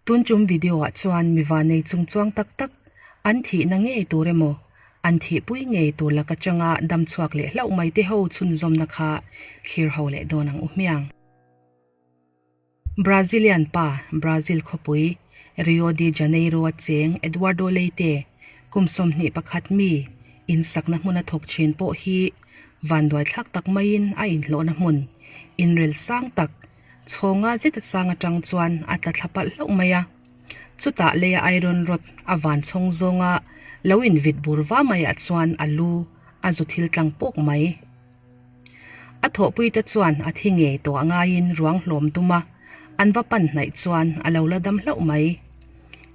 Tun tum video ah chuan mi vanei chung chuang tak tak an thihna ngei tur emaw an thihpui ngei tur lak atanga dam chhuak leh hlauh mai te ho chhunzawmna kha thlir ho leh dawn ang u hmiang. Brazilian pa Brazil khawpui Rio de Janeiro a cheng Eduardo Leite kum 21 mi insakna hmuna thawk thin pawh hi vanduaithlak tak maiin a inhlawhna hmun inrel sang tak Chhawnga zet a sang atang chuan a tla thla palh hlauh mai a. Chutah leia iron rod a van chhawng zawnga lo invit bur va maiah chuan a lu a zu thil tlang pawk mai. A thawhpuite chuan a thi ngei tawh a ngaiin ruang hlawm tum a, an va pan hnaih chuan a lo la dam hlauh mai.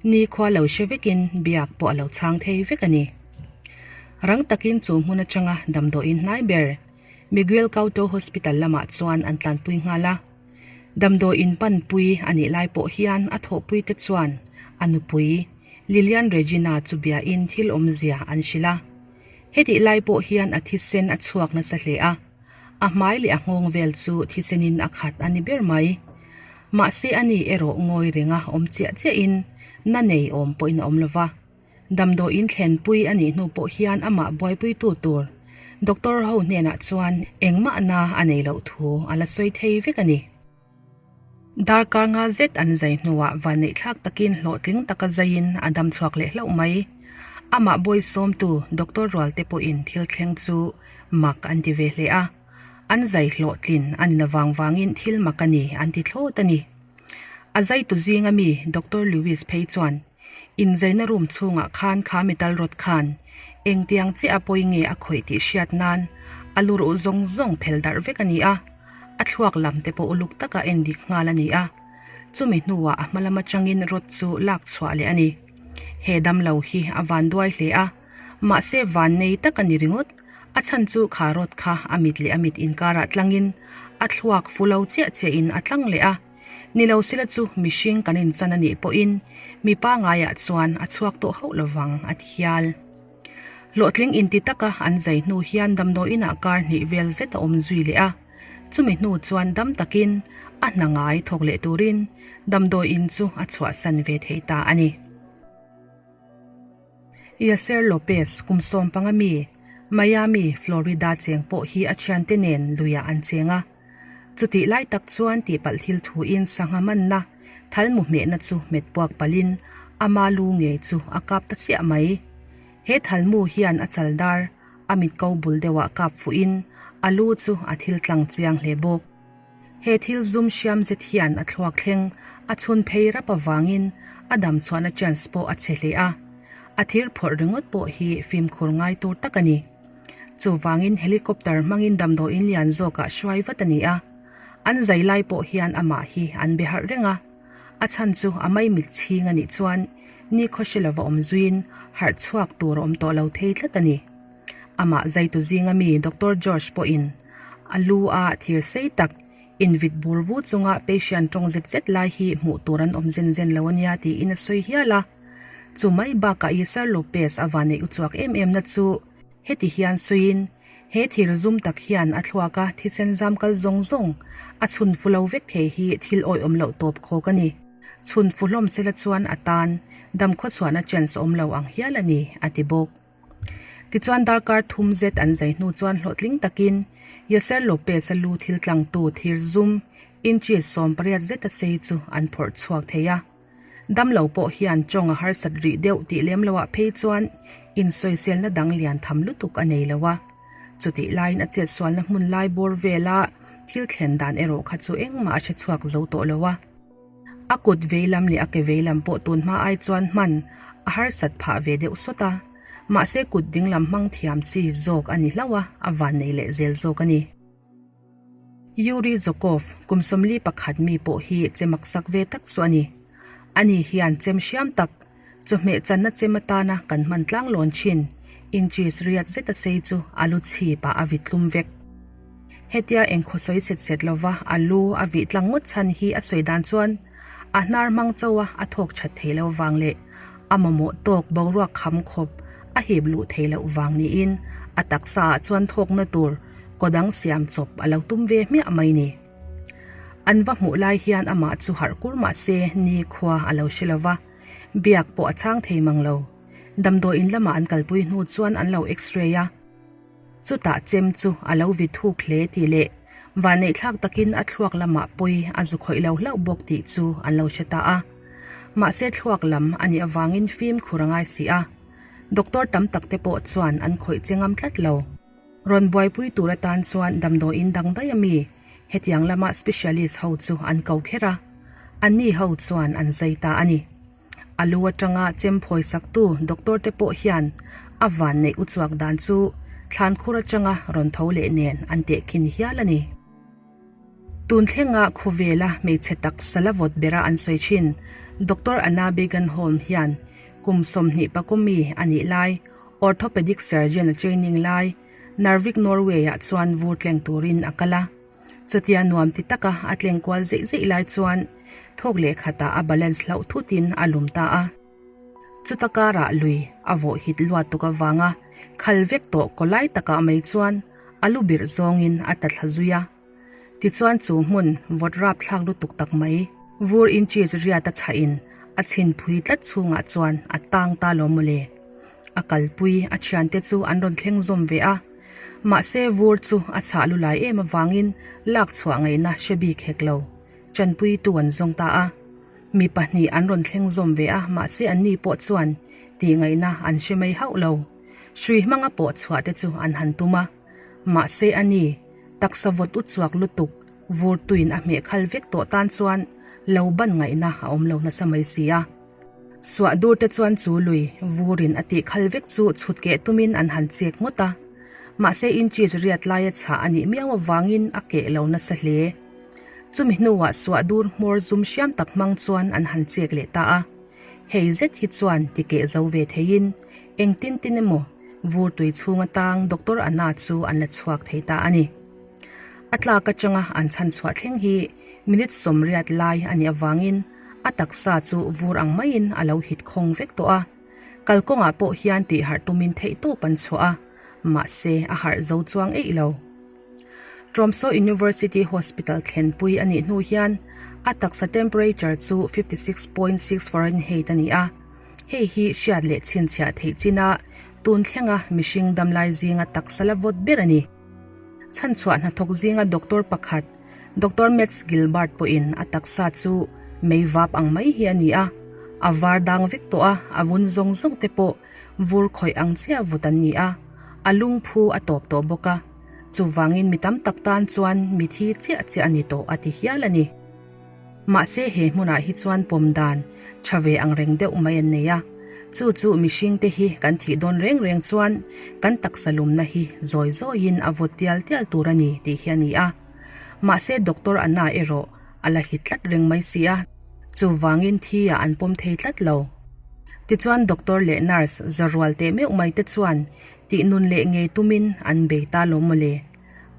Nikhua lo hre vekin biak pawh a lo chhang thei vek a ni. Rang takin chu hmun atanga damdawiin hnai ber Miguel Cauto Hospital lamah chuan an tlanpui nghal a. Damdawi in panpui a nih lai pawh hian a thawhpuite chuan a nupui, Lilian Regina chu biain thil awmzia an hrilh a. Hetih lai pawh hian a thisen a chhuak nasa hle a, a hmai leh a nghawng vel chu thisenin a khat a ni ber mai. Mahse ani erawh ngawi renga awm chiah chiahin na nei awm pawhin a awm lova. Damdawiin thlenpui a nih hnu pawh hian amah buaipuitu tur doctor ho hnenah chuan engmah na a nei loh thu a la sawi thei vek a ni. Darkar nga zet an zai hnuah vanneihthlak takin hlawhtling taka zaiin a dam chhuak leh hlauh mai. Amah bawisawmtu doctor rualte pawhin thil thleng chu mak an ti ve hle a, an zai hlawhtlin a ni avang vangin thil mak a ni an ti thlawt a ni. A zaitu zinga mi Doctor Lewis phei chuan Inzaina room chhungah khan kha metal rod khan engtiang chiah a pawi nge a khawih tih hriat nan a lu ruh zawng zawng phel darh vek a ni a, a thluak lam te pawh uluk taka en dik nghal a ni a. Chumi hnuah a hma lam atangin rod chu lak chhuah leh a ni. He damlo hi a van duai hle a, mahse van nei tak a ni ringawt. A chhan chu kha rod kha a mit leh a mit inkarah tlangin a thluak fu lo chiah chiahin a tlang leh a. Ni lo sila chu mihring kan inchan a nih pawhin mi pangaiah chuan a chhuak tawh hauh lovang a ti hial. Hlawhtling inti taka an zai hnu hian damdawiinah kar hnih vel zet a awm zui leh a, chumi hnu chuan dam takin a hna ngai thawk leh turin damdawiin chu a chhuahsan ve thei ta a ni. Yasser Lopez, kum 15 mi, Miami, Florida cheng pawh hi a thiante nen luiah an cheng a. Chutih lai tak chuan tihpalh thil thuin sangha manna thal mu hmehna chu hmet puak palhin ama lu ngei chu a kap ta chiah mai. He thal mu hian a chal dar, a mit ko bul deuhah kap fuhin a lu chu a thil tlang chiang hle bawk. He thil zum hriam zet hian a thluak thleng a chhun phei rap avangin a dam chhuahna chance pawh a chhe hle a. A thir phawrh ringawt pawh hi fimkhur ngai tur tak a ni. Chuvangin helicopter hmangin damdawiin lian zawkah hruai vat a ni a, an zai lai pawh hian amah hi an be harh reng a. A chhan chu a maimit chhing a nih chuan nikhaw hre lova awm zuiin harh chhuak tur a awm tawh lo thei tlat a ni. Amah zaitu zinga mi Doctor George pawhin a lu a thir sei tak invit bur vu chunga patient tawng zet zet lai hi hmuh tur an awm zen zen lo a nia tiin a sawi hial a. Chu mai bakah Yasser Lopez a vanneih uchuak em em na chu Heti hian sawiin, he thir zum tak hian a thluak a thisen zam kal zawng zawng a chhun fu lo vek thei hi thil awihawm loh tawp khawk a ni. Chhun fu hlawm sela chuan a tan dam khawchhuahna chance awm lo ang hial a ni, a ti bawk. Tichuan darkar thum zet an zai hnu chuan hlawhtling takin Yasser Lopez-a lu thil tlangtu thir zum inches 18 zeta sei chu an phawrh chhuak thei a. Damlo pawh hian tawng a harsat rih deuh tih lem loah phei chuan insawiselna dang lian tham lutuk a nei lo a. Chutih laiin a chetsualna hmun lai bawr vela thil thlen dan erawh kha chu engmah a hre chhuak zo tawh lo a. A kut veilam leh a ke veilam pawh tun hma ai chuan hman a harsat phah ve deuh sawt a. Mahse kut dinglam hmang thiam chi zawk a ni hlauh a, a vannei leh zel zawk a ni. Yuri Zhukov, kum 41 mi pawh hi che maksak ve tak chu a ni. Ani hian chem hriam tak, chawhmeh channa chem atana kan hman tlang lawn thin, inches riat zeta sei chu a lu chhipah a vit tlum vek. Hetia engkhaw sawi set set lova a lu a vih tlang ngawt chhan hi a sawi dan chuan a hnar hmang chauha a thawk that thei lo vang leh a mamawh tawk boruak kham khawp a hip luh thei loh vang niin a taksaah chuan thawkna tur Kaw dang siam chawp a lo tum ve hmiah mai ni. An va hmuh lai hian amah chu harh kur mah se nikhua a lo hre lo va, biak pawh a chhang thei mang lo. Damdawiin lamah an kalpui hnu chuan an lo x-ray a. Chutah chem chu a lo vit thuk hle tih leh vanneihthlak takin a thluak lamah pawi a zu khawih lo hlauh bawk tih chu an lo hre ta a. Mahse thluak lam a nih avangin fimkhur a ngai si a. Doctor tam tak te pawh chuan an khawih che ngam tlat lo. Rawn buaipui tur atan chuan damdawiin dang daih a mi hetiang lama specialist ho chu an ko kher a. Anni ho chuan an zai ta a ni. A lu atanga chem phawi saktu doctor te pawh hian a van neih uchuak dan chu thlankhur atanga rawn tho leh nen an tehkhin hial a ni. Tun thlenga khawvela hmeichhe taksa la vawt bera an sawi thin Doctor Anna Begenholm hian kum 20 pakawmi a nih lai Orthopedic Surgeon a training lai Narvik Norway-ah chuan vur tleng turin a kal a. Chutia nuam ti taka a tleng kual zeih zeih lai chuan thawk leh khatah a balance hlauh thutin a lum ta a. Chuta karah lui a vawh hit luat tuk avanga khal vek tawh kaw lai takah mai chuan a lu birh zawngin a ta thla zui a. Tichuan chu hmun vawt rap thlak lutuk tak mai vur inches riat a chhahin a chhin phui tlat chhungah chuan a tang ta lo mawle. A kalpui a thiante chu an rawn thleng zawm ve a. Mahse vur chu a chhah lu lai em avangin lak chhuah ngaihna hre bik hek lo. Chanpuitu an zawng ta a. Mi pahnih an rawn thleng zawm ve a, mahse anni pawh chuan tih ngaihna an hre mai hauh lo. Hrui hmanga pawh chhuah te chu an han tum a. Mahse a ni, taksa vawt u chuak lutuk, vur tuin a hmeh khal vek tawh tan chuan lo ban ngaihna a awm lo nasa mai si a. Suah dur te chuan chu lui vurin a tih khal vek chu chhut keh tumin an han chek ngawt a. Mahse inches riat laia chhah a nih miau avangin a keh lo nasa hle. Chumi hnuah suah dur hmawr zum hriam tak hmang chuan an han chek leh ta a. Hei zet hi chuan ti keh zo ve theiin engtin tin emaw vur tui chhung atang Doctor Anna chu an la chhuak thei ta a ni. A tlak atanga an chhan chhuah thleng hi minute 80 lai a nih avangin a taksa chu vur ang maiin a lo hit khawng vek tawh a. Kalkawngah pawh hian tih harh tumin theihtawp an chhuah a, mahse a harh zo chuang eih lo. Tromso University Hospital thlenpui a nih hnu hian a taksa temperature chu 56.6 Fahrenheit a ni a, hei hi hriat leh chhinchhiah theih chin a tun thlenga mihring damlai zinga taksa la vawt ber a ni. Chhanchhuah hnathawk zinga doctor pakhat, Doctor Mats Gilbert pawhin a taksa chu mei vap ang mai hi a ni a, a var dang vek tawh a, a vun zawng zawng te pawh vur khawih ang chiah vut an ni a, a lungphu a tawp tawh bawk a, chuvangin mi tam tak tan chuan mi thi chiah chiah a ni tawh a ti hial a ni. Mahse he hmunah hi chuan pawm dan tha ve ang reng deuh mai an nei a, chu chu mihring te hi kan thih dawn reng reng chuan kan taksa lumna hi zawi zawiin a vawt tial tial tur a ni tih hi a ni a. Mahse Doctor Anna erawh a la hit tlat reng mai si a, chuvangin thi ah an pawm thei tlat lo. Tichuan Doctor leh Nurse zarual teh meuh mai te chuan tih nun leh ngei tumin an bei ta lo mawle.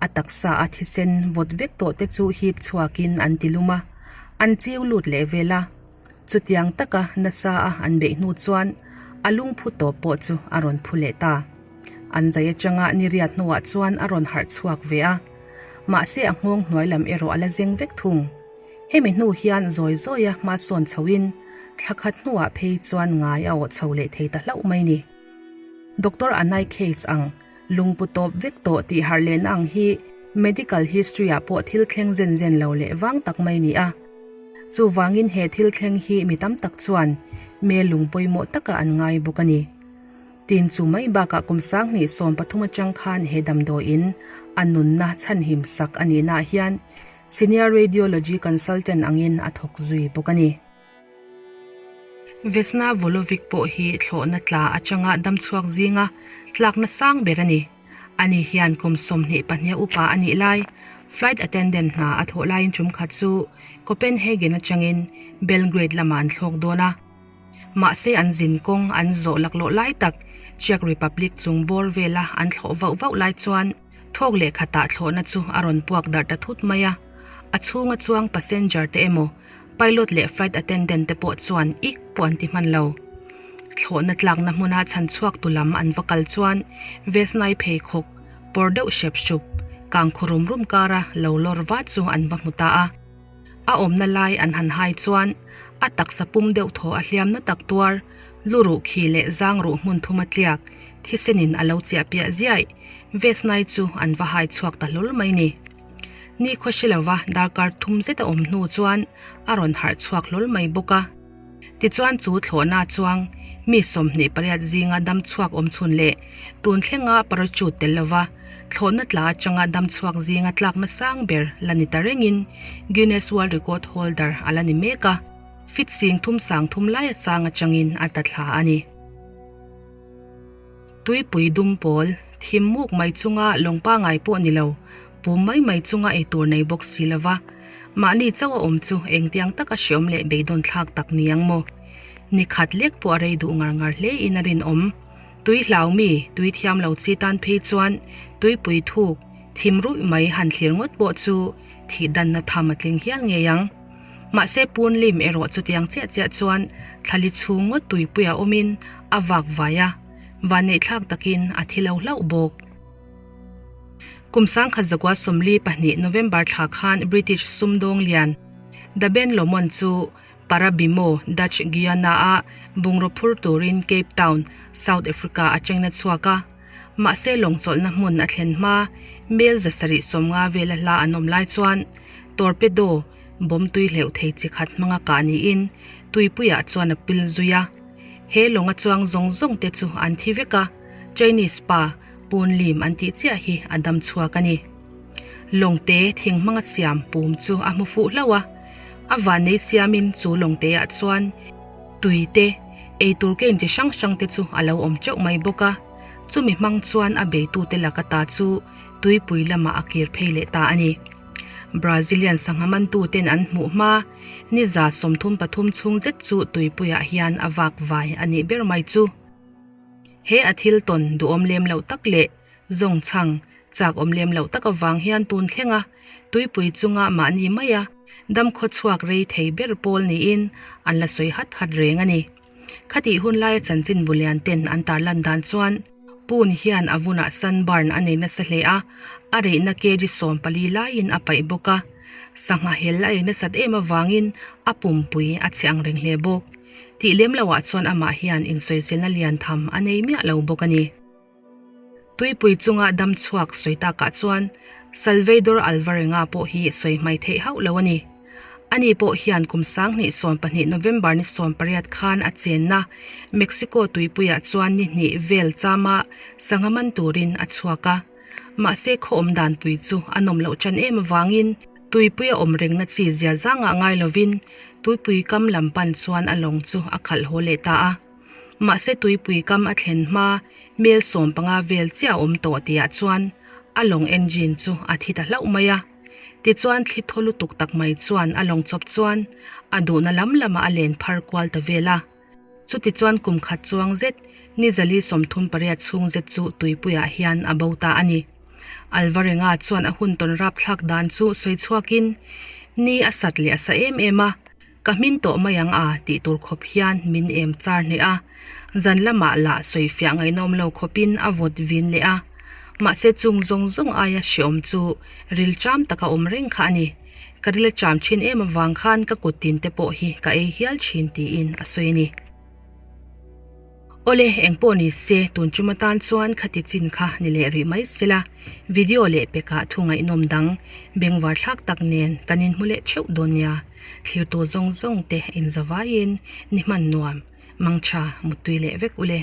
A taksa a thisen vawt vek tawh te chu hip chhuakin an ti lum a, an chiu lut leh vel a. Chutiang taka nasa a an beih hnu chuan a lungphu tawp pawh chu a rawn phu leh ta. An zai atanga ni riat hnuah chuan a rawn harh chhuak ve a. Mahse a nghawng hnuai lam erawh a la zeng vek thung. Hemi hnu hian zawi zawia hma sawn chhoin thla khat hnuah phei chuan ngai a awh chho leh thei ta hlauh mai ni. Doctor Anai case ang Lungpu tawp vek tawh tih harh lehna ang hi medical history ah pawh thil thleng zen zen lo leh vang tak mai ni a. Chuvangin he thil thleng hi mi tam tak chuan me lung pawimawh taka an ngai bawk a ni. Tin chu mai bakah kum 2013 atang khan he damdawiin a nunna chhanhim sak a nihnaah hian Senior Radiology Consultant angin a thawk zui bawk a ni. Vesna Volovic pawh hi thlawhna tla atanga damchhuak zinga tlakna sang ber a ni. Ani hian kum 22 upa a nih lai, flight attendant hna a thawh laiin tum khat chu Copenhagen atangin Belgrade lamah an thlawk dawn a. Mahse an zin kawng an zawh laklawh lai tak Czech Republic chung bawr vela an thlawh vauh vauh lai chuan thawk leh khatah thlawhna chu a rawn puak darh ta thut mai a. A chhunga chuang passenger te emaw Pilot leh flight attendant te pawh chuan ik pawh an ti hman lo. Thlawhna tlakna hmuna chhan chhuak tu lam an va kal chuan Vesnai pheikhawk pawr deuh hrep hrup, kang khaw rum rum kara lo lawr va chu an va hmu ta a. A awmna lai an han hai chuan a taksa pum deuh thaw a hliamna tak tuar, lu ruh khi leh zang ruh hmun thuma tliak, thisenin a lo chiah piah ziaih, Vesnai chu an va hai chhuak ta hlawl mai ni. Ni khaw hre lova darkar thum zet a awm hnu chuan a rawn harh chhuak hlawl mai bawk a. Tichuan chu thlawhna chuang mi 28 zinga dam chhuak awm chhun leh tun thlenga parachute tel lova thlawhna tla atanga dam chhuak zinga tlakna sang ber la ni ta rengin Guinness World Record holder a la ni mek a, fit sing thum sang thum laia sang atangin a ta thla a ni. Tuipui dum pawl, thim muk mai chunga lawng pangai pawh ni lo, pum mai mai chunga ei tur nei bawk si lova, mahni chauh a awm chu engtiang taka hreawm leh beidawn thlak tak ni ang maw? Ni khat lek pawh a rei duh ngar ngar hle in a rinawm. Tui hlau mi, tui thiam lo chi tan phei chuan tuipui thuk, thim ruih mai han thlir ngawt pawh chu thih danna tham a tling hial ngei ang. Mahse Pun Lim erawh chutiang chiah chiah chuan thlali chhung ngawt tuipuia awmin a vak vai a, vanneihthlak takin a thi lo hlauh bawk. Kum sangkhat zakua 42 November thla khan British sumdawng lian The Ben Lomond chu Parabimo, Dutch Guiana-a bungraw phur turin Cape Town, South Africa atangin a chhuak a. Mahse lawng chawlhna hmun a thlen hma mel 750 vela hla an awm lai chuan torpedo bomb tui hleuh thei chi khat hmanga kah niin tuipuiah chuan a pil zui a. He lawnga chuang zawng zawng te chu an thi vek a, Chinese pa Poon Lim an tih chiah hi a dam chhuak a ni. Lawngte thing hmanga siam pum chu a hmu fuh hlauh a, a vannei siamin chu lawngteah chuan tui te, eitur ken chi hrang hrang te chu a lo awm teuh mai bawk a, chumi hmang chuan a beitute laka ta chu tuipui lamah a kir phei leh ta a ni. Brazilian sangha mantuten an hmuh hma ni 33 chhung zet chu tuipuiah hian a vak vai a nih ber mai chu. He a thil tawn duhawm lem loh tak leh zawng chhang chak awm lem loh tak avang hian tun thlenga tuipui chunga mahni maia dam khaw chhuak rei thei ber pawl niin an la sawi hat hat reng a ni. Khatih hun laia chanchin bu lian ten an tarlan dan chuan Pun hian a vunah sunburn a nei nasa hle a, a reihna kg 14 laiin a paih bawk a. Sangha hel a ei nasat em avangin a pumpui a chhe ang reng hle bawk. Tih lem loah chuan amah hian insawiselna lian tham a nei miah lo bawk a ni. Tuipui chunga dam chhuak sawi takah chuan Salvador Alvarenga pawh hi sawi hmai theih hauh lo a ni. Ani pawh hian kum 2012 November ni 18 khan a chenna Mexico tuipuiah chuan ni hnih vel chama sangha man turin a chhuak a. Mahse khaw awm danpui chu a nawm loh tan em avangin tuipui a awm rengna chi zia zangah ngai lovin tuipui kam lam pan chuan a lawng chu a khalh haw leh ta a. Mahse tuipui kam a thlen hma mel 15 vel chiah a awm tawh tihah chuan a lawng engine chu a thi ta hlauh mai a. Tichuan thli thaw lutuk tak mai chuan a lawng chawp chuan a duhna lam lamah a len phar kual ta vel a. Chutichuan kum khat chuang zet ni zali 38 chhung zet chu tuipuiah hian a bo ta a ni. Alvarenga chuan a hun tawn rapthlak dan chu sawi chhuakin ni a sat leh a sa em em a. Ka hmin tawh mai ang a tih tur khawp hian min em char hneh a, zan lamah lah sawi fiah ngaihnawm lo khawpin a vawt vin leh a. Mahse chung zawng zawng aia hreawm chu ril ṭam taka awm reng kha a ni. Ka ril a ṭam ṭhin em avang khan ka kut tin te pawh hi ka ei hial ṭhin tiin a sawi a ni. Awle, engpawh ni se, tun tum atan chuan khati chin kha ni leh rih mai sela, video leh pekah thu ngaihnawm dang, bengvar thlak tak nen kan inhmu leh theuh dawn nia. Thlirtu zawng zawng te inzavaiin ni hman nuam, mangtha, muttui leh vek ule.